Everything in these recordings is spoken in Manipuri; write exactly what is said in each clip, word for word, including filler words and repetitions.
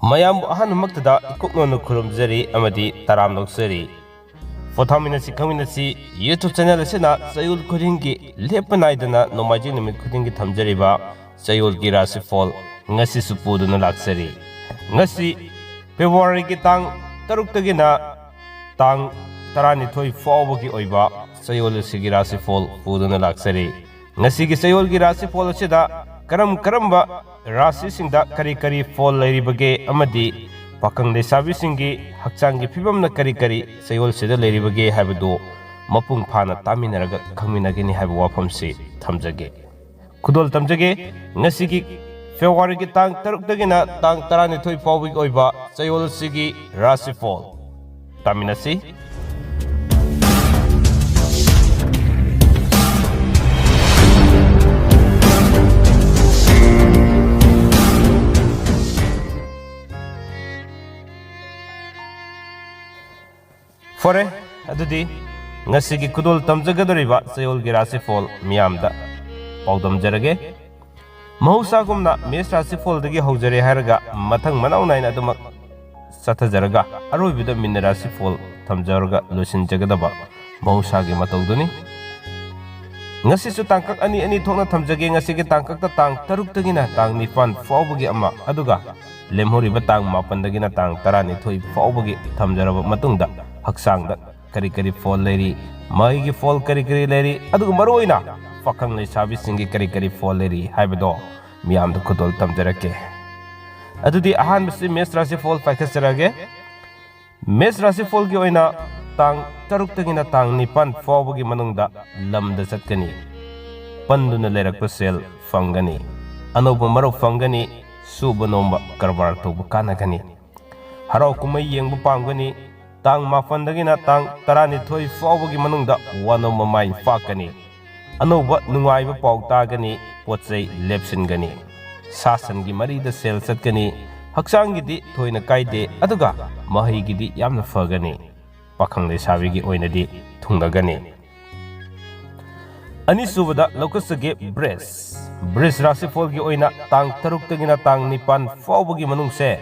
ꯃꯌꯥꯝꯕꯨ ꯑꯍꯥꯟꯕꯃꯛꯇꯗ ꯏꯀꯨꯞꯅꯅ ꯈꯨꯔꯨꯝꯖꯔꯤ ꯑꯃꯗꯤ ꯇꯔꯥꯝ ꯂꯧꯖꯔꯤ꯫ ꯄꯣꯊꯥꯃꯤꯟꯅꯁꯤ ꯈꯪꯃꯤꯟꯅꯁꯤ YouTube channel ꯑꯁꯤꯅ ꯆꯌꯣꯜ ꯈꯨꯗꯤꯡꯒꯤ ꯂꯦꯞꯄ ꯅꯥꯏꯗꯅ ꯅꯣꯡꯃꯥꯏꯖꯤꯡ ꯅꯨꯃꯤꯠ ꯈꯨꯗꯤꯡꯒꯤ ꯊꯝꯖꯔꯤꯕ ꯆꯌꯣꯜꯒꯤ ꯔꯥꯁꯤꯐꯣꯜ ꯉꯁꯤꯁꯨ ꯄꯨꯗꯨꯅ ꯂꯥꯛꯆꯔꯤ꯫ ꯉꯁꯤ Februaryꯒꯤ ꯇꯥꯡ ꯇꯔꯨꯛꯇꯒꯤꯅ ꯇꯥꯡ ꯇꯔꯥꯅꯤꯊꯣꯏ ꯐꯥꯎꯕꯒꯤ ꯑꯣꯏꯕ ꯆꯌꯣꯜ ꯑꯁꯤꯒꯤ ꯔꯥꯁꯤꯐꯣꯜ ꯄꯨꯗꯨꯅ ꯂꯥꯛꯆꯔꯤ꯫ ꯉꯁꯤꯒꯤ ꯆꯌꯣꯜꯒꯤ ꯔꯥꯁꯤꯐꯣꯜ ꯑꯁꯤꯗ ꯀꯔꯝ ꯀꯔꯝꯕ ꯔꯥꯁꯤꯁꯤꯡꯗ ꯀꯔꯤ ꯀꯔꯤ ꯐꯣꯜ ꯂꯩꯔꯤꯕꯒꯦ ꯑꯃꯗꯤ ꯄꯥꯈꯪ ꯂꯩꯁꯥꯕꯤꯁꯤꯡꯒꯤ ꯍꯛꯆꯥꯡꯒꯤ ꯐꯤꯕꯝꯅ ꯀꯔꯤ ꯀꯔꯤ ꯆꯌꯣꯜꯁꯤꯗ ꯂꯩꯔꯤꯕꯒꯦ ꯍꯥꯏꯕꯗꯨ ꯃꯄꯨꯡ ꯐꯥꯅ ꯇꯥꯃꯤꯟꯅꯔꯒ ꯈꯪꯃꯤꯟꯅꯒꯅꯤ ꯍꯥꯏꯕ ꯋꯥꯐꯝꯁꯤ ꯊꯝꯖꯒꯦ꯫ ꯈꯨꯗꯣꯜ ꯇꯝꯖꯒꯦ꯫ ꯉꯁꯤꯒꯤ Februaryꯒꯤ ꯇꯥꯡ ꯇꯔꯨꯛꯇꯒꯤꯅ ꯇꯥꯡ ꯇꯔꯥꯅꯤꯊꯣꯏ ꯐꯥꯎꯕꯒꯤ ꯑꯣꯏꯕ ꯆꯌꯣꯜꯁꯤꯒꯤ ꯔꯥꯁꯤꯐꯣꯜ ꯇꯥꯃꯤꯟꯅꯁꯤ꯫ ꯐꯔꯦ, ꯑꯗꯨꯗꯤ ꯉꯁꯤꯒꯤ ꯈꯨꯗꯣꯜ ꯇꯝꯖꯒꯗꯧꯔꯤꯕ ꯆꯌꯣꯜꯒꯤ ꯔꯥꯁꯤꯐꯣꯜ ꯃꯤꯌꯥꯝꯗ ꯄꯥꯎꯗꯝꯖꯔꯒꯦ꯫ ꯃꯍꯧꯁꯥꯒꯨꯝꯅ ꯃꯦꯁ ꯔꯥꯁꯤꯐꯣꯜꯗꯒꯤ ꯍꯧꯖꯔꯦ ꯍꯥꯏꯔꯒ ꯃꯊꯪ ꯃꯅꯥꯎ ꯅꯥꯏꯅ ꯑꯗꯨꯃꯛ ꯆꯠꯊꯖꯔꯒ ꯑꯔꯣꯏꯕꯗ ꯃꯤꯟꯅ ꯔꯥꯁꯤꯐꯣꯜ ꯊꯝꯖꯔꯒ ꯂꯣꯏꯁꯤꯟꯖꯒꯗꯕ ꯃꯍꯧꯁꯥꯒꯤ ꯃꯇꯧꯗꯨꯅꯤ꯫ ꯉꯁꯤꯁꯨ ꯇꯥꯡꯀꯛ ꯑꯅꯤ ꯑꯅꯤ ꯊꯣꯛꯅ ꯊꯝꯖꯒꯦ꯫ ꯉꯁꯤꯒꯤ ꯇꯥꯡꯀꯛꯇ ꯇꯥꯡ ꯇꯔꯨꯛꯇꯒꯤꯅ ꯇꯥꯡ ꯅꯤꯄꯥꯟ ꯐꯥꯎꯕꯒꯤ ꯑꯃ, ꯑꯗꯨꯒ ꯂꯦꯝꯍꯧꯔꯤꯕ ꯇꯥꯡ ꯃꯥꯄꯟꯗꯒꯤꯅ ꯇꯥꯡ ꯇꯔꯥꯅꯤꯊꯣꯏ ꯐꯥꯎꯕꯒꯤ ꯊꯝꯖꯔꯕ ꯃꯇꯨꯡꯗ ꯍꯛꯆꯥꯡꯗ ꯀꯔꯤ ꯀꯔꯤ ꯐꯣꯜ ꯂꯩꯔꯤ, ꯃꯍꯩꯒꯤ ꯐꯣꯜ ꯀꯔꯤ ꯀꯔꯤ ꯂꯩꯔꯤ, ꯑꯗꯨꯒ ꯃꯔꯨꯑꯣꯏꯅ ꯄꯥꯈꯪ ꯂꯩꯁꯥꯕꯤꯁꯤꯡꯒꯤ ꯀꯔꯤ ꯀꯔꯤ ꯐꯣꯜ ꯂꯩꯔꯤ ꯍꯥꯏꯕꯗꯣ ꯃꯤꯌꯥꯝꯗ ꯈꯨꯗꯣꯜ ꯇꯝꯖꯔꯛꯀꯦ꯫ ꯑꯗꯨꯗꯤ ꯑꯍꯥꯟꯕꯁꯤ ꯃꯦꯁ ꯔꯥꯁꯤꯐꯣꯜ ꯄꯥꯏꯈꯠꯆꯔꯒꯦ꯫ ꯃꯦꯁ ꯔꯥꯁꯤꯐꯣꯜꯒꯤ ꯑꯣꯏꯅ ꯇꯥꯡ ꯇꯔꯨꯛꯇꯒꯤꯅ ꯇꯥꯡ ꯅꯤꯄꯥꯟ ꯐꯥꯎꯕꯒꯤ ꯃꯅꯨꯡꯗ ꯂꯝꯗ ꯆꯠꯀꯅꯤ꯫ ꯄꯟꯗꯨꯅ ꯂꯩꯔꯛꯄ ꯁꯦꯜ ꯐꯪꯒꯅꯤ꯫ ꯑꯅꯧꯕ ꯃꯔꯨꯞ ꯐꯪꯒꯅꯤ꯫ ꯁꯨꯕ ꯅꯣꯝꯕ ꯀꯔꯕꯥꯔ ꯇꯧꯕ ꯀꯥꯟꯅꯒꯅꯤ꯫ ꯍꯔꯥꯎ ꯀꯨꯝꯍꯩ ꯌꯦꯡꯕ ꯄꯥꯝꯒꯅꯤ꯫ ꯇꯥꯡ ꯃꯥꯄꯟꯗꯒꯤꯅ ꯇꯥꯡ ꯇꯔꯥꯅꯤꯊꯣꯏ ꯐꯥꯎꯕꯒꯤ ꯃꯅꯨꯡꯗ ꯋꯥꯅꯣꯝꯕ ꯃꯥꯏ ꯄꯥꯛꯀꯅꯤ꯫ ꯑꯅꯧꯕ ꯅꯨꯡꯉꯥꯏꯕ ꯄꯥꯎ ꯇꯥꯒꯅꯤ꯫ ꯄꯣꯠ ꯆꯩ ꯂꯦꯞꯁꯤꯟꯒꯅꯤ꯫ ꯁꯥ ꯁꯟꯒꯤ ꯃꯔꯤꯗ ꯁꯦꯜ ꯆꯠꯀꯅꯤ꯫ ꯍꯛꯆꯥꯡꯒꯤꯗꯤ ꯊꯣꯏꯅ ꯀꯥꯏꯗꯦ, ꯑꯗꯨꯒ ꯃꯍꯩꯒꯤꯗꯤ ꯌꯥꯝꯅ ꯐꯒꯅꯤ꯫ ꯄꯥꯈꯪ ꯂꯩꯁꯥꯕꯤꯒꯤ ꯑꯣꯏꯅꯗꯤ ꯊꯨꯡꯅꯒꯅꯤ꯫ ꯑꯅꯤꯁꯨꯕꯗ ꯂꯧꯈꯠꯆꯒꯦ ꯕ꯭ꯔꯤꯖ꯫ ꯕ꯭ꯔꯤꯖ ꯔꯥꯁꯤꯐꯣꯜꯒꯤ ꯑꯣꯏꯅ ꯇꯥꯡ ꯇꯔꯨꯛꯇꯒꯤꯅ ꯇꯥꯡ ꯅꯤꯄꯥꯟ ꯐꯥꯎꯕꯒꯤ ꯃꯅꯨꯡꯁꯦ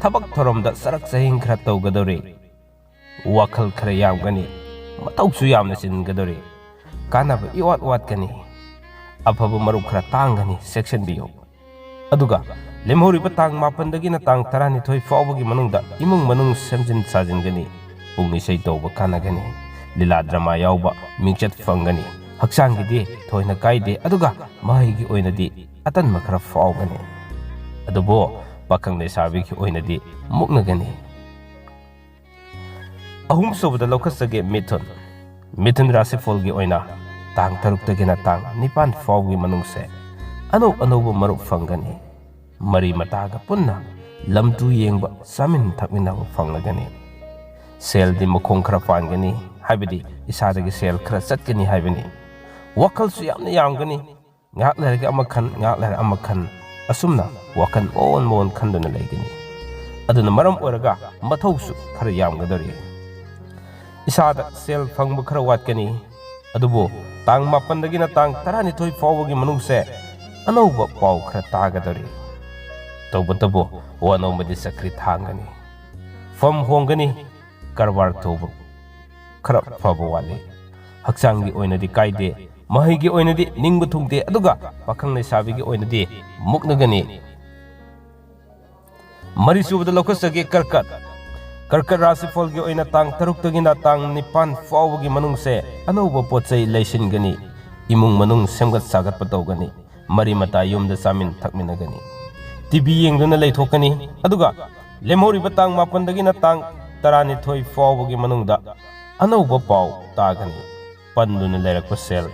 ꯊꯕꯛ ꯊꯧꯔꯝꯗ ꯆꯔꯛ ꯆꯍꯤꯡ ꯈꯔ ꯇꯧꯒꯗꯧꯔꯤ꯫ ꯋꯥꯈꯜ ꯈꯔ ꯌꯥꯝꯒꯅꯤ, ꯃꯊꯧꯁꯨ ꯌꯥꯝꯅ ꯆꯤꯟꯒꯗꯧꯔꯤ꯫ ꯀꯥꯟꯅꯕ ꯏꯋꯥꯠ ꯋꯥꯠꯀꯅꯤ꯫ ꯑꯐꯕ ꯃꯔꯨꯞ ꯈꯔ ꯇꯥꯡꯒꯅꯤ, ꯆꯦꯛꯁꯤꯟꯕꯤꯌꯨ꯫ ꯑꯗꯨꯒ ꯂꯦꯝꯍꯧꯔꯤꯕ ꯇꯥꯡ ꯃꯥꯄꯟꯗꯒꯤꯅ ꯇꯥꯡ ꯇꯔꯥꯅꯤꯊꯣꯏ ꯐꯥꯎꯕꯒꯤ ꯃꯅꯨꯡꯗ ꯏꯃꯨꯡ ꯃꯅꯨꯡ ꯁꯦꯝꯖꯤꯟ ꯁꯥꯖꯤꯟꯒꯅꯤ꯫ ꯄꯨꯡ ꯏꯁꯩ ꯇꯧꯕ ꯀꯥꯟꯅꯒꯅꯤ꯫ ꯂꯤꯂꯥ ꯗ꯭ꯔꯃꯥ ꯌꯥꯎꯕ ꯃꯤꯡꯆꯠ ꯐꯪꯒꯅꯤ꯫ ꯍꯛꯆꯥꯡꯒꯤꯗꯤ ꯊꯣꯏꯅ ꯀꯥꯏꯗꯦ, ꯑꯗꯨꯒ ꯃꯍꯩꯒꯤ ꯑꯣꯏꯅꯗꯤ ꯑꯇꯟꯕ ꯈꯔ ꯐꯥꯎꯒꯅꯤ꯫ ꯑꯗꯨꯕꯨ ꯄꯥꯈꯪ ꯂꯩꯁꯥꯕꯤꯒꯤ ꯑꯣꯏꯅꯗꯤ ꯃꯨꯛꯅꯒꯅꯤ꯫ ꯑꯍꯨꯝꯁꯨꯕꯗ ꯂꯧꯈꯠꯆꯒꯦ ꯃꯤꯊꯨꯟ꯫ ꯃꯤꯊꯨꯟ ꯔꯥꯁꯤꯐꯣꯜꯒꯤ ꯑꯣꯏꯅ ꯇꯥꯡ ꯇꯔꯨꯛꯇꯒꯤꯅ ꯇꯥꯡ ꯅꯤꯄꯥꯟ ꯐꯥꯎꯕꯒꯤ ꯃꯅꯨꯡꯁꯦ ꯑꯅꯧ ꯑꯅꯧꯕ ꯃꯔꯨꯞ ꯐꯪꯒꯅꯤ꯫ ꯃꯔꯤ ꯃꯇꯥꯒ ꯄꯨꯟꯅ ꯂꯝꯇꯨ ꯌꯦꯡꯕ, ꯆꯥꯃꯤꯟ ꯊꯛꯃꯤꯟꯅꯕ ꯐꯪꯂꯒꯅꯤ꯫ ꯁꯦꯜꯗꯤ ꯃꯈꯣꯡ ꯈꯔ ꯄꯥꯟꯒꯅꯤ, ꯍꯥꯏꯕꯗꯤ ꯏꯁꯥꯗꯒꯤ ꯁꯦꯜ ꯈꯔ ꯆꯠꯀꯅꯤ ꯍꯥꯏꯕꯅꯤ꯫ ꯋꯥꯈꯜꯁꯨ ꯌꯥꯝꯅ ꯌꯥꯝꯒꯅꯤ꯫ ꯉꯥꯏꯍꯥꯛ ꯂꯩꯔꯒ ꯑꯃ ꯈꯟ, ꯉꯥꯏꯍꯥꯛ ꯂꯩꯔꯒ ꯑꯃ ꯈꯟ, ꯑꯁꯨꯝꯅ ꯋꯥꯈꯜ ꯃꯑꯣꯟ ꯃꯑꯣꯟ ꯈꯟꯗꯨꯅ ꯂꯩꯒꯅꯤ꯫ ꯑꯗꯨꯅ ꯃꯔꯝ ꯑꯣꯏꯔꯒ ꯃꯊꯧꯁꯨ ꯈꯔ ꯌꯥꯝꯒꯗꯧꯔꯤ꯫ ꯏꯁꯥꯗ ꯁꯦꯜ ꯐꯪꯕ ꯈꯔ ꯋꯥꯠꯀꯅꯤ꯫ ꯑꯗꯨꯕꯨ ꯇꯥꯡ ꯃꯥꯄꯟꯗꯒꯤꯅ ꯇꯥꯡ ꯇꯔꯥꯅꯤꯊꯣꯏ ꯐꯥꯎꯕꯒꯤ ꯃꯅꯨꯡꯁꯦ ꯑꯅꯧꯕ ꯄꯥꯎ ꯈꯔ ꯇꯥꯒꯗꯧꯔꯤ꯫ ꯇꯧꯕꯇꯕꯨ ꯋꯥꯅꯣꯝꯕꯗꯤ ꯆꯀ꯭ꯔꯤ ꯊꯥꯡꯒꯅꯤ꯫ ꯐꯝ ꯍꯣꯡꯒꯅꯤ꯫ ꯀꯔꯕꯥꯔ ꯇꯧꯕ ꯈꯔ ꯐꯕ ꯋꯥꯠꯂꯤ꯫ ꯍꯛꯆꯥꯡꯒꯤ ꯑꯣꯏꯅꯗꯤ ꯀꯥꯏꯗꯦ, ꯃꯍꯩꯒꯤ ꯑꯣꯏꯅꯗꯤ ꯅꯤꯡꯕ ꯊꯨꯡꯗꯦ, ꯑꯗꯨꯒ ꯄꯥꯈꯪ ꯂꯩꯁꯥꯕꯤꯒꯤ ꯑꯣꯏꯅꯗꯤ ꯃꯨꯛꯅꯒꯅꯤ꯫ ꯃꯔꯤꯁꯨꯕꯗ ꯂꯧꯈꯠꯆꯒꯦ ꯀꯔꯀꯠ꯫ ꯀꯔꯀꯠ ꯔꯥꯁꯤꯐꯣꯜꯒꯤ ꯑꯣꯏꯅ ꯇꯥꯡ ꯇꯔꯨꯛꯇꯒꯤꯅ ꯇꯥꯡ ꯅꯤꯄꯥꯟ ꯐꯥꯎꯕꯒꯤ ꯃꯅꯨꯡꯁꯦ ꯑꯅꯧꯕ ꯄꯣꯠ ꯆꯩ ꯂꯩꯁꯤꯟꯒꯅꯤ, ꯏꯃꯨꯡ ꯃꯅꯨꯡ ꯁꯦꯝꯒꯠ ꯁꯥꯒꯠꯄ ꯇꯧꯒꯅꯤ, ꯃꯔꯤ ꯃꯇꯥ ꯌꯨꯝꯗ ꯆꯥꯃꯤꯟ ꯊꯛꯃꯤꯟꯅꯒꯅꯤ, ꯇꯤ ꯚꯤ ꯌꯦꯡꯗꯨꯅ ꯂꯩꯊꯣꯛꯀꯅꯤ꯫ ꯑꯗꯨꯒ ꯂꯦꯝꯍꯧꯔꯤꯕ ꯇꯥꯡ ꯃꯥꯄꯟꯗꯒꯤꯅ ꯇꯥꯡ ꯇꯔꯥꯅꯤꯊꯣꯏ ꯐꯥꯎꯕꯒꯤ ꯃꯅꯨꯡꯗ ꯑꯅꯧꯕ ꯄꯥꯎ ꯇꯥꯒꯅꯤ꯫ ꯄꯟꯗꯨꯅ ꯂꯩꯔꯛꯄ ꯁꯦꯜ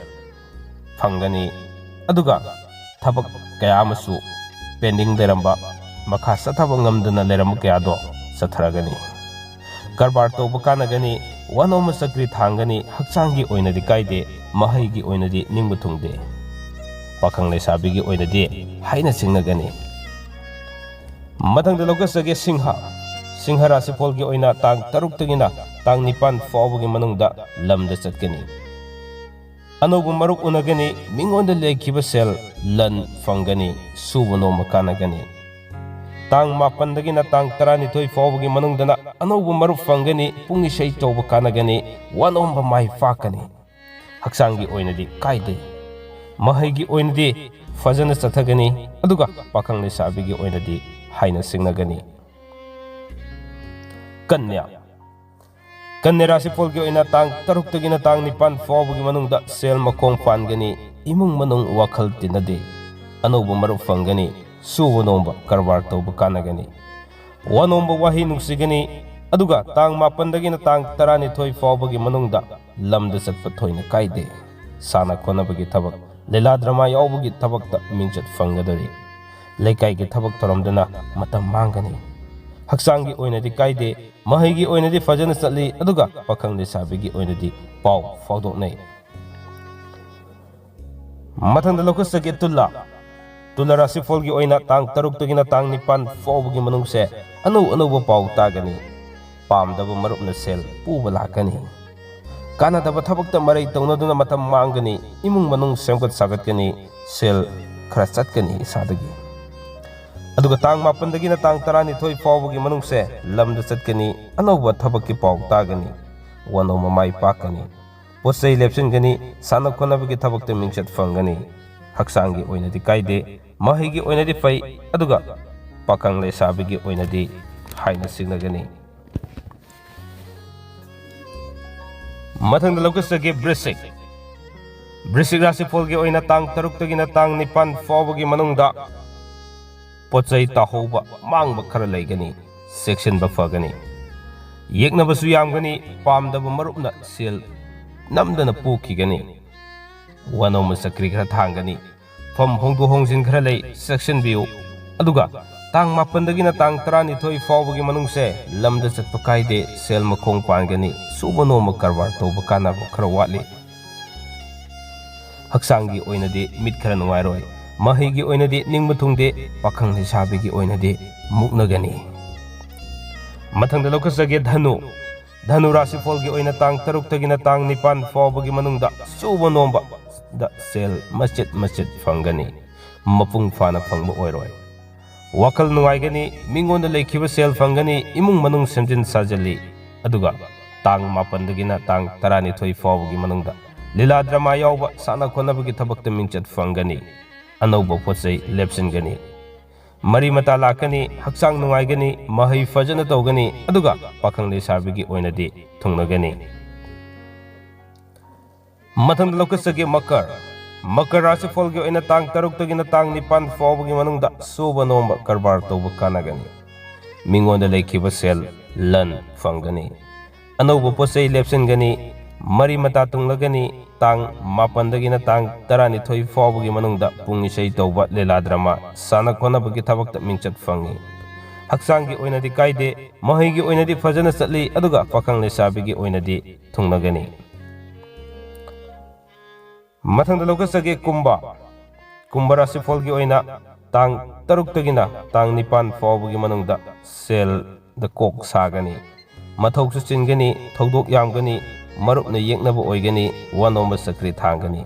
ꯐꯪꯒꯅꯤ꯫ ꯑꯗꯨꯒ ꯊꯕꯛ ꯀꯌꯥ ꯑꯃꯁꯨ ꯄꯦꯟꯗꯤꯡ ꯂꯩꯔꯝꯕ, ꯃꯈꯥ ꯆꯠꯊꯕ ꯉꯝꯗꯅ ꯂꯩꯔꯝꯕ ꯀꯌꯥꯗꯣ ꯆꯠꯊꯔꯒꯅꯤ꯫ ꯀꯔꯕꯥꯔ ꯇꯧꯕ ꯀꯥꯟꯅꯒꯅꯤ, ꯋꯥꯅꯣꯝꯕ ꯆꯀ꯭ꯔꯤ ꯊꯥꯡꯒꯅꯤ, ꯍꯛꯆꯥꯡꯒꯤ ꯑꯣꯏꯅꯗꯤ ꯀꯥꯏꯗꯦ, ꯃꯍꯩꯒꯤ ꯑꯣꯏꯅꯗꯤ ꯅꯤꯡꯕ ꯊꯨꯡꯗꯦ꯫ ꯄꯥꯈꯪ ꯂꯩꯁꯥꯕꯤꯒꯤ ꯑꯣꯏꯅꯗꯤ ꯍꯥꯏꯅ ꯁꯤꯡꯅꯒꯅꯤ꯫ ꯃꯊꯪꯗ ꯂꯧꯈꯠꯆꯒꯦ ꯁꯤꯡꯍ꯫ ꯁꯤꯡꯍ ꯔꯥꯁꯤꯐꯣꯜꯒꯤ ꯑꯣꯏꯅ ꯇꯥꯡ ꯇꯔꯨꯛꯇꯒꯤꯅ ꯇꯥꯡ ꯅꯤꯄꯥꯟ ꯐꯥꯎꯕꯒꯤ ꯃꯅꯨꯡꯗ ꯂꯝꯗ ꯆꯠꯀꯅꯤ꯫ ꯑꯅꯧꯕ ꯃꯔꯨꯞ ꯎꯅꯒꯅꯤ, ꯃꯤꯉꯣꯟꯗ ꯂꯩꯈꯤꯕ ꯁꯦꯜ ꯂꯟ ꯐꯪꯒꯅꯤ, ꯁꯨꯕ ꯅꯣꯝꯕ ꯀꯥꯟꯅꯒꯅꯤ꯫ ꯇꯥꯡ ꯃꯥꯄꯟꯗꯒꯤꯅ ꯇꯥꯡ ꯇꯔꯥꯅꯤꯊꯣꯏ ꯐꯥꯎꯕꯒꯤ ꯃꯅꯨꯡꯗꯅ ꯑꯅꯧꯕ ꯃꯔꯨꯞ ꯐꯪꯒꯅꯤ, ꯄꯨꯡ ꯏꯁꯩ ꯇꯧꯕ ꯀꯥꯟꯅꯒꯅꯤ, ꯋꯥꯅꯣꯝꯕ ꯃꯥꯏ ꯄꯥꯛꯀꯅꯤ꯫ ꯍꯛꯆꯥꯡꯒꯤ ꯑꯣꯏꯅꯗꯤ ꯀꯥꯏꯗꯦ꯫ ꯃꯍꯩꯒꯤ ꯑꯣꯏꯅꯗꯤ ꯐꯖꯅ ꯆꯠꯊꯒꯅꯤ, ꯑꯗꯨꯒ ꯄꯥꯈꯪ ꯂꯩꯁꯥꯕꯤꯒꯤ ꯑꯣꯏꯅꯗꯤ ꯍꯥꯏꯅ ꯁꯤꯡꯅꯒꯅꯤ꯫ ꯀꯟꯌꯥ꯫ ꯀꯟꯌꯥ ꯔꯥꯁꯤꯐꯣꯜꯒꯤ ꯑꯣꯏꯅ ꯇꯥꯡ ꯇꯔꯨꯛꯇꯒꯤꯅ ꯇꯥꯡ ꯅꯤꯄꯥꯟ ꯐꯥꯎꯕꯒꯤ ꯃꯅꯨꯡꯗ ꯁꯦꯜ ꯃꯈꯣꯡ ꯄꯥꯟꯒꯅꯤ, ꯏꯃꯨꯡ ꯃꯅꯨꯡ ꯋꯥꯈꯜ ꯇꯤꯟꯅꯗꯦ, ꯑꯅꯧꯕ ꯃꯔꯨꯞ ꯐꯪꯒꯅꯤ, ꯁꯨꯕ ꯅꯣꯝꯕ ꯀꯔꯕꯥꯔ ꯇꯧꯕ ꯀꯥꯟꯅꯒꯅꯤ꯫ ꯋꯥꯅꯣꯝꯕ ꯋꯥꯍꯩ ꯅꯨꯡꯁꯤꯒꯅꯤ, ꯑꯗꯨꯒ ꯇꯥꯡ ꯃꯥꯄꯟꯗꯒꯤꯅ ꯇꯥꯡ ꯇꯔꯥꯅꯤꯊꯣꯏ ꯐꯥꯎꯕꯒꯤ ꯃꯅꯨꯡꯗ ꯂꯝꯗ ꯆꯠꯄ ꯊꯣꯏꯅ ꯀꯥꯏꯗꯦ꯫ ꯁꯥꯟꯅ ꯈꯣꯠꯅꯕꯒꯤ ꯊꯕꯛ, ꯂꯤꯂꯥ ꯗ꯭ꯔꯃꯥ ꯌꯥꯎꯕꯒꯤ ꯊꯕꯛꯇ ꯃꯤꯡꯆꯠ ꯐꯪꯒꯗꯧꯔꯤ꯫ ꯂꯩꯀꯥꯏꯒꯤ ꯊꯕꯛ ꯊꯧꯔꯝꯗꯅ ꯃꯇꯝ ꯃꯥꯡꯒꯅꯤ꯫ ꯍꯛꯆꯥꯡꯒꯤ ꯑꯣꯏꯅꯗꯤ ꯀꯥꯏꯗꯦ, ꯃꯍꯩꯒꯤ ꯑꯣꯏꯅꯗꯤ ꯐꯖꯅ ꯆꯠꯂꯤ, ꯑꯗꯨꯒ ꯄꯥꯈꯪ ꯂꯩꯁꯥꯕꯤꯒꯤ ꯑꯣꯏꯅꯗꯤ ꯄꯥꯎ ꯐꯥꯎꯗꯣꯛꯅꯩ꯫ ꯃꯊꯪꯗ ꯂꯧꯈꯠꯆꯒꯦ ꯇꯨꯂꯥ꯫ ꯇꯨꯂꯥ ꯔꯥꯁꯤꯐꯣꯜꯒꯤ ꯑꯣꯏꯅ ꯇꯥꯡ ꯇꯔꯨꯛꯇꯒꯤꯅ ꯇꯥꯡ ꯅꯤꯄꯥꯟ ꯐꯥꯎꯕꯒꯤ ꯃꯅꯨꯡꯁꯦ ꯑꯅꯧ ꯑꯅꯧꯕ ꯄꯥꯎ ꯇꯥꯒꯅꯤ꯫ ꯄꯥꯝꯗꯕ ꯃꯔꯨꯞꯅ ꯁꯦꯜ ꯄꯨꯕ ꯂꯥꯛꯀꯅꯤ꯫ ꯀꯥꯟꯅꯗꯕ ꯊꯕꯛꯇ ꯃꯔꯩ ꯇꯧꯅꯗꯨꯅ ꯃꯇꯝ ꯃꯥꯡꯒꯅꯤ꯫ ꯏꯃꯨꯡ ꯃꯅꯨꯡ ꯁꯦꯝꯒꯠ ꯁꯥꯒꯠꯀꯅꯤ꯫ ꯁꯦꯜ ꯈꯔ ꯆꯠꯀꯅꯤ ꯏꯁꯥꯗꯒꯤ꯫ ꯑꯗꯨꯒ ꯇꯥꯡ ꯃꯥꯄꯟꯗꯒꯤꯅ ꯇꯥꯡ ꯇꯔꯥꯅꯤꯊꯣꯏ ꯐꯥꯎꯕꯒꯤ ꯃꯅꯨꯡꯁꯦ ꯂꯝꯗ ꯆꯠꯀꯅꯤ꯫ ꯑꯅꯧꯕ ꯊꯕꯛꯀꯤ ꯄꯥꯎ ꯇꯥꯒꯅꯤ꯫ ꯋꯥꯅꯣꯝꯕ ꯃꯥꯏ ꯄꯥꯛꯀꯅꯤ꯫ ꯄꯣꯠ ꯆꯩ ꯂꯦꯞꯁꯤꯟꯒꯅꯤ꯫ ꯁꯥꯟꯅ ꯈꯣꯠꯅꯕꯒꯤ ꯊꯕꯛꯇ ꯃꯤꯡꯆꯠ ꯐꯪꯒꯅꯤ꯫ ꯍꯛꯆꯥꯡꯒꯤ ꯑꯣꯏꯅꯗꯤ ꯀꯥꯏꯗꯦ, ꯃꯍꯩꯒꯤ ꯑꯣꯏꯅꯗꯤ ꯐꯩ, ꯑꯗꯨꯒ ꯄꯥꯈꯪ ꯂꯩꯁꯥꯕꯤꯒꯤ ꯑꯣꯏꯅꯗꯤ ꯍꯥꯏꯅ ꯁꯤꯡꯅꯒꯅꯤ꯫ ꯃꯊꯪꯗ ꯂꯧꯈꯠꯆꯒꯦ ꯕ꯭ꯔꯤꯁꯤꯛ꯫ ꯕ꯭ꯔꯤꯁꯤꯛ ꯔꯥꯁꯤꯐꯣꯜꯒꯤ ꯑꯣꯏꯅ ꯇꯥꯡ ꯇꯔꯨꯛꯇꯒꯤꯅ ꯇꯥꯡ ꯅꯤꯄꯥꯟ ꯐꯥꯎꯕꯒꯤ ꯃꯅꯨꯡꯗ ꯄꯣꯠ ꯆꯩ ꯇꯥꯍꯧꯕ, ꯃꯥꯡꯕ ꯈꯔ ꯂꯩꯒꯅꯤ꯫ ꯆꯦꯛꯁꯤꯟꯕ ꯐꯒꯅꯤ꯫ ꯌꯦꯛꯅꯕꯁꯨ ꯌꯥꯝꯒꯅꯤ, ꯄꯥꯝꯗꯕ ꯃꯔꯨꯞꯅ ꯁꯦꯜ ꯅꯝꯗꯅ ꯄꯨꯈꯤꯒꯅꯤ꯫ ꯋꯥꯅꯣꯝꯕ ꯆꯀ꯭ꯔꯤ ꯈꯔ ꯊꯥꯡꯒꯅꯤ꯫ ꯐꯝ ꯍꯣꯡꯗꯣꯛ ꯍꯣꯡꯖꯤꯟ ꯈꯔ ꯂꯩ, ꯆꯦꯛꯁꯤꯟꯕꯤꯌꯨ꯫ ꯑꯗꯨꯒ ꯇꯥꯡ ꯃꯥꯄꯟꯗꯒꯤꯅ ꯇꯥꯡ ꯇꯔꯥꯅꯤꯊꯣꯏ ꯐꯥꯎꯕꯒꯤ ꯃꯅꯨꯡꯁꯦ ꯂꯝꯗ ꯆꯠꯄ ꯀꯥꯏꯗꯦ, ꯁꯦꯜ ꯃꯈꯣꯡ ꯄꯥꯟꯒꯅꯤ, ꯁꯨꯕ ꯅꯣꯝꯕ ꯀꯔꯕꯥꯔ ꯇꯧꯕ ꯀꯥꯟꯅꯕ ꯈꯔ ꯋꯥꯠꯂꯤ꯫ ꯍꯛꯆꯥꯡꯒꯤ ꯑꯣꯏꯅꯗꯤ ꯃꯤꯠ ꯈꯔ ꯅꯨꯡꯉꯥꯏꯔꯣꯏ, ꯃꯍꯩꯒꯤ ꯑꯣꯏꯅꯗꯤ ꯅꯤꯡꯕ ꯊꯨꯡꯗꯦ, ꯄꯥꯈꯪ ꯂꯩꯁꯥꯕꯤꯒꯤ ꯑꯣꯏꯅꯗꯤ ꯃꯨꯛꯅꯒꯅꯤ꯫ ꯃꯊꯪꯗ ꯂꯧꯈꯠꯆꯒꯦ ꯙꯅꯨ꯫ ꯙꯅꯨ ꯔꯥꯁꯤꯐꯣꯜꯒꯤ ꯑꯣꯏꯅ ꯇꯥꯡ ꯇꯔꯨꯛꯇꯒꯤꯅ ꯇꯥꯡ ꯅꯤꯄꯥꯟ ꯐꯥꯎꯕꯒꯤ ꯃꯅꯨꯡꯗ ꯁꯨꯕ ꯅꯣꯝꯕꯗ ꯁꯦꯜ ꯃꯆꯤꯠ ꯃꯆꯤꯠ ꯐꯪꯒꯅꯤ, ꯃꯄꯨꯡ ꯐꯥꯅ ꯐꯪꯕ ꯑꯣꯏꯔꯣꯏ꯫ ꯋꯥꯈꯜ ꯅꯨꯡꯉꯥꯏꯒꯅꯤ, ꯃꯤꯉꯣꯟꯗ ꯂꯩꯈꯤꯕ ꯁꯦꯜ ꯐꯪꯒꯅꯤ, ꯏꯃꯨꯡ ꯃꯅꯨꯡ ꯁꯦꯝꯖꯤꯟ ꯁꯥꯖꯤꯜꯂꯤ꯫ ꯑꯗꯨꯒ ꯇꯥꯡ ꯃꯥꯄꯟꯗꯒꯤꯅ ꯇꯥꯡ ꯇꯔꯥꯅꯤꯊꯣꯏ ꯐꯥꯎꯕꯒꯤ ꯃꯅꯨꯡꯗ ꯂꯤꯂꯥ ꯗ꯭ꯔꯃꯥ ꯌꯥꯎꯕ ꯁꯥꯟꯅ ꯈꯣꯠꯅꯕꯒꯤ ꯊꯕꯛꯇ ꯃꯤꯡꯆꯠ ꯐꯪꯒꯅꯤ꯫ ꯑꯅꯧꯕ ꯄꯣꯠ ꯆꯩ ꯂꯦꯞꯁꯤꯟꯒꯅꯤ꯫ ꯃꯔꯤ ꯃꯇꯥ ꯂꯥꯛꯀꯅꯤ, ꯍꯛꯆꯥꯡ ꯅꯨꯡꯉꯥꯏꯒꯅꯤ, ꯃꯍꯩ ꯐꯖꯅ ꯇꯧꯒꯅꯤ, ꯑꯗꯨꯒ ꯄꯥꯈꯪ ꯂꯩꯁꯥꯕꯤꯒꯤ ꯑꯣꯏꯅꯗꯤ ꯊꯨꯡꯅꯒꯅꯤ꯫ ꯃꯊꯪꯗ ꯂꯧꯈꯠꯆꯒꯦ ꯃꯀꯔ꯫ ꯃꯀꯔ ꯔꯥꯁꯤꯐꯣꯜꯒꯤ ꯑꯣꯏꯅ ꯇꯥꯡ ꯇꯔꯨꯛꯇꯒꯤꯅ ꯇꯥꯡ ꯅꯤꯄꯥꯟ ꯐꯥꯎꯕꯒꯤ ꯃꯅꯨꯡꯗ ꯁꯨꯕ ꯅꯣꯝꯕ ꯀꯔꯕꯥꯔ ꯇꯧꯕ ꯀꯥꯟꯅꯒꯅꯤ꯫ ꯃꯤꯉꯣꯟꯗ ꯂꯩꯈꯤꯕ ꯁꯦꯜ ꯂꯟ ꯐꯪꯒꯅꯤ꯫ ꯑꯅꯧꯕ ꯄꯣꯠ ꯆꯩ ꯂꯦꯞꯁꯤꯟꯒꯅꯤ꯫ ꯃꯔꯤ ꯃꯇꯥ ꯊꯨꯡꯂꯒꯅꯤ꯫ ꯇꯥꯡ ꯃꯥꯄꯟꯗꯒꯤꯅ ꯇꯥꯡ ꯇꯔꯥꯅꯤꯊꯣꯏ ꯐꯥꯎꯕꯒꯤ ꯃꯅꯨꯡꯗ ꯄꯨꯡ ꯏꯁꯩ ꯇꯧꯕ, ꯂꯤꯂꯥ ꯗ꯭ꯔꯃꯥ, ꯁꯥꯟꯅ ꯈꯣꯠꯅꯕꯒꯤ ꯊꯕꯛꯇ ꯃꯤꯡꯆꯠ ꯐꯪꯏ꯫ ꯍꯛꯆꯥꯡꯒꯤ ꯑꯣꯏꯅꯗꯤ ꯀꯥꯏꯗꯦ, ꯃꯍꯩꯒꯤ ꯑꯣꯏꯅꯗꯤ ꯐꯖꯅ ꯆꯠꯂꯤ, ꯑꯗꯨꯒ ꯄꯥꯈꯪ ꯂꯩꯁꯥꯕꯤꯒꯤ ꯑꯣꯏꯅꯗꯤ ꯊꯨꯡꯅꯒꯅꯤ꯫ ꯃꯊꯪꯗ ꯂꯧꯈꯠꯆꯒꯦ ꯀꯨꯝꯚ꯫ ꯀꯨꯝꯚ ꯔꯥꯁꯤꯐꯣꯜꯒꯤ ꯑꯣꯏꯅ ꯇꯥꯡ ꯇꯔꯨꯛꯇꯒꯤꯅ ꯇꯥꯡ ꯅꯤꯄꯥꯟ ꯐꯥꯎꯕꯒꯤ ꯃꯅꯨꯡꯗ ꯁꯦꯜꯗ ꯀꯣꯛ ꯁꯥꯒꯅꯤ꯫ ꯃꯊꯧꯁꯨ ꯆꯤꯟꯒꯅꯤ, ꯊꯧꯗꯣꯛ ꯌꯥꯝꯒꯅꯤ, ꯃꯔꯨꯞꯅ ꯌꯦꯛꯅꯕ ꯑꯣꯏꯒꯅꯤ, ꯋꯥ ꯅꯣꯝꯕ ꯆꯀ꯭ꯔꯤ ꯊꯥꯡꯒꯅꯤ꯫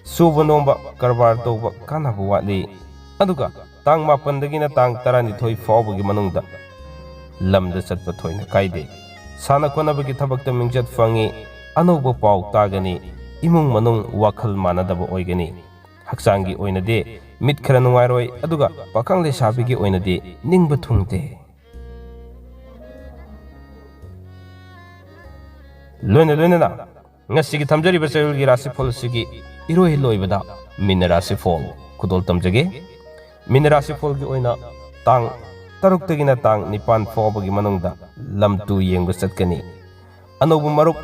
ꯁꯨꯕ ꯅꯣꯝꯕ, ꯀꯔꯕꯥꯔ ꯇꯧꯕ ꯀꯥꯟꯅꯕ ꯋꯥꯠꯂꯤ꯫ ꯑꯗꯨꯒ ꯇꯥꯡ ꯃꯥꯄꯟꯗꯒꯤꯅ ꯇꯥꯡ ꯇꯔꯥꯅꯤꯊꯣꯏ ꯐꯥꯎꯕꯒꯤ ꯃꯅꯨꯡꯗ ꯂꯝꯗ ꯆꯠꯄ ꯊꯣꯏꯅ ꯀꯥꯏꯗꯦ꯫ ꯁꯥꯟꯅ ꯈꯣꯠꯅꯕꯒꯤ ꯊꯕꯛꯇ ꯃꯤꯡꯆꯠ ꯐꯪꯏ꯫ ꯑꯅꯧꯕ ꯄꯥꯎ ꯇꯥꯒꯅꯤ꯫ ꯏꯃꯨꯡ ꯃꯅꯨꯡ ꯋꯥꯈꯜ ꯃꯥꯟꯅꯗꯕ ꯑꯣꯏꯒꯅꯤ꯫ ꯍꯛꯆꯥꯡꯒꯤ ꯑꯣꯏꯅꯗꯤ ꯃꯤꯠ ꯈꯔ ꯅꯨꯡꯉꯥꯏꯔꯣꯏ, ꯑꯗꯨꯒ ꯄꯥꯈꯪ ꯂꯩꯁꯥꯕꯤꯒꯤ ꯑꯣꯏꯅꯗꯤ ꯅꯤꯡꯕ ꯊꯨꯡꯗꯦ꯫ ꯂꯣꯏꯅ ꯂꯣꯏꯅꯅ ꯉꯁꯤꯒꯤ ꯊꯝꯖꯔꯤꯕ ꯆꯌꯣꯜꯒꯤ ꯔꯥꯁꯤꯐꯣꯜ ꯑꯁꯤꯒꯤ ꯏꯔꯣꯏ ꯂꯣꯏꯕꯗ ꯃꯤꯅ ꯔꯥꯁꯤꯐꯣꯜ ꯈꯨꯗꯣꯜ ꯇꯝꯖꯒꯦ꯫ ꯃꯤꯅ ꯔꯥꯁꯤꯐꯣꯜꯒꯤ ꯑꯣꯏꯅ ꯇꯥꯡ ꯇꯔꯨꯛꯇꯒꯤꯅ ꯇꯥꯡ ꯅꯤꯄꯥꯟ ꯐꯥꯎꯕꯒꯤ ꯃꯅꯨꯡꯗ ꯂꯝ ꯇꯨ ꯌꯦꯡꯕ ꯆꯠꯀꯅꯤ꯫ ꯑꯅꯧꯕ ꯃꯔꯨꯞ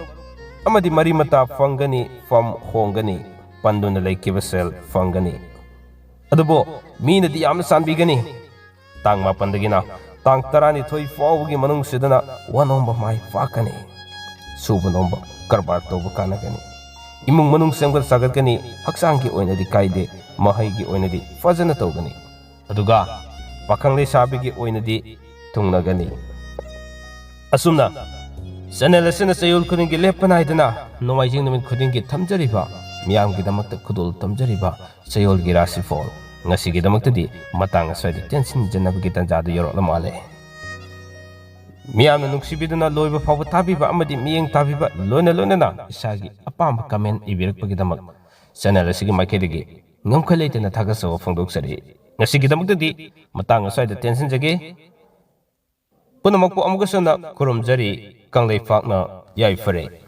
ꯑꯃꯗꯤ ꯃꯔꯤ ꯃꯇꯥ ꯐꯪꯒꯅꯤ, ꯐꯝ ꯍꯣꯡꯒꯅꯤ, ꯄꯟꯗꯨꯅ ꯂꯩꯈꯤꯕ ꯁꯦꯜ ꯐꯪꯒꯅꯤ꯫ ꯑꯗꯨꯕꯨ ꯃꯤꯅꯗꯤ ꯌꯥꯝꯅ ꯆꯥꯟꯕꯤꯒꯅꯤ꯫ ꯇꯥꯡ ꯃꯥꯄꯟꯗꯒꯤꯅ ꯇꯥꯡ ꯇꯔꯥꯅꯤꯊꯣꯏ ꯐꯥꯎꯕꯒꯤ ꯃꯅꯨꯡꯁꯤꯗꯅ ꯋꯥ ꯅꯣꯝꯕ ꯃꯥꯏ ꯄꯥꯛꯀꯅꯤ꯫ ꯁꯨꯕ ꯅꯣꯝꯕ ꯀꯔꯕꯥꯔ ꯇꯧꯕ ꯀꯥꯟꯅꯒꯅꯤ꯫ ꯏꯃꯨꯡ ꯃꯅꯨꯡ ꯁꯦꯝꯒꯠ ꯁꯥꯒꯠꯀꯅꯤ꯫ ꯍꯛꯆꯥꯡꯒꯤ ꯑꯣꯏꯅꯗꯤ ꯀꯥꯏꯗꯦ, ꯃꯍꯩꯒꯤ ꯑꯣꯏꯅꯗꯤ ꯐꯖꯅ ꯇꯧꯒꯅꯤ꯫ ꯑꯗꯨꯒ ꯄꯥꯈꯪ ꯂꯩꯁꯥꯕꯤꯒꯤ ꯑꯣꯏꯅꯗꯤ ꯊꯨꯡꯅꯒꯅꯤ꯫ ꯑꯁꯨꯝꯅ ꯆꯦꯅꯦꯜ ꯑꯁꯤꯅ ꯆꯌꯣꯜ ꯈꯨꯗꯤꯡꯒꯤ ꯂꯦꯞꯄ ꯅꯥꯏꯗꯅ ꯅꯣꯡꯃꯥꯏꯖꯤꯡ ꯅꯨꯃꯤꯠ ꯈꯨꯗꯤꯡꯒꯤ ꯊꯝꯖꯔꯤꯕ, ꯃꯤꯌꯥꯝꯒꯤꯗꯃꯛꯇ ꯈꯨꯗꯣꯜ ꯇꯝꯖꯔꯤꯕ ꯆꯌꯣꯜꯒꯤ ꯔꯥꯁꯤꯐꯣꯜ ꯉꯁꯤꯒꯤꯗꯃꯛꯇꯗꯤ ꯃꯇꯥꯡ ꯑꯁ꯭ꯋꯥꯏꯗ ꯇꯦꯟꯁꯤꯟꯖꯅꯕꯒꯤ ꯇꯥꯟꯖꯥꯗꯨ ꯌꯧꯔꯛꯂ ꯃꯥꯜꯂꯦ꯫ ꯃꯤꯌꯥꯝꯅ ꯅꯨꯡꯁꯤꯕꯤꯗꯨꯅ ꯂꯣꯏꯕ ꯐꯥꯎꯕ ꯇꯥꯕꯤꯕ ꯑꯃꯗꯤ ꯃꯤꯠꯌꯦꯡ ꯇꯥꯕꯤꯕ, ꯂꯣꯏꯅ ꯂꯣꯏꯅꯅ ꯏꯁꯥꯒꯤ ꯑꯄꯥꯝꯕ comment ꯏꯕꯤꯔꯛꯄꯒꯤꯗꯃꯛ channel ꯑꯁꯤꯒꯤ ꯃꯥꯏꯀꯩꯗꯒꯤ ꯉꯝꯈꯩ ꯂꯩꯇꯅ ꯊꯥꯒꯠꯆꯕ ꯐꯣꯡꯗꯣꯛꯆꯔꯤ꯫ ꯉꯁꯤꯒꯤꯗꯃꯛꯇꯗꯤ ꯃꯇꯥꯡ ꯑꯁ꯭ꯋꯥꯏꯗ ꯇꯦꯟꯁꯤꯟꯖꯒꯦ꯫ ꯄꯨꯝꯅꯃꯛꯄꯨ ꯑꯃꯨꯛꯀꯁꯨ ꯍꯟꯅ ꯈꯨꯔꯨꯝꯖꯔꯤ꯫ ꯀꯪꯂꯩꯄꯥꯛꯅ ꯌꯥꯏꯐꯔꯦ꯫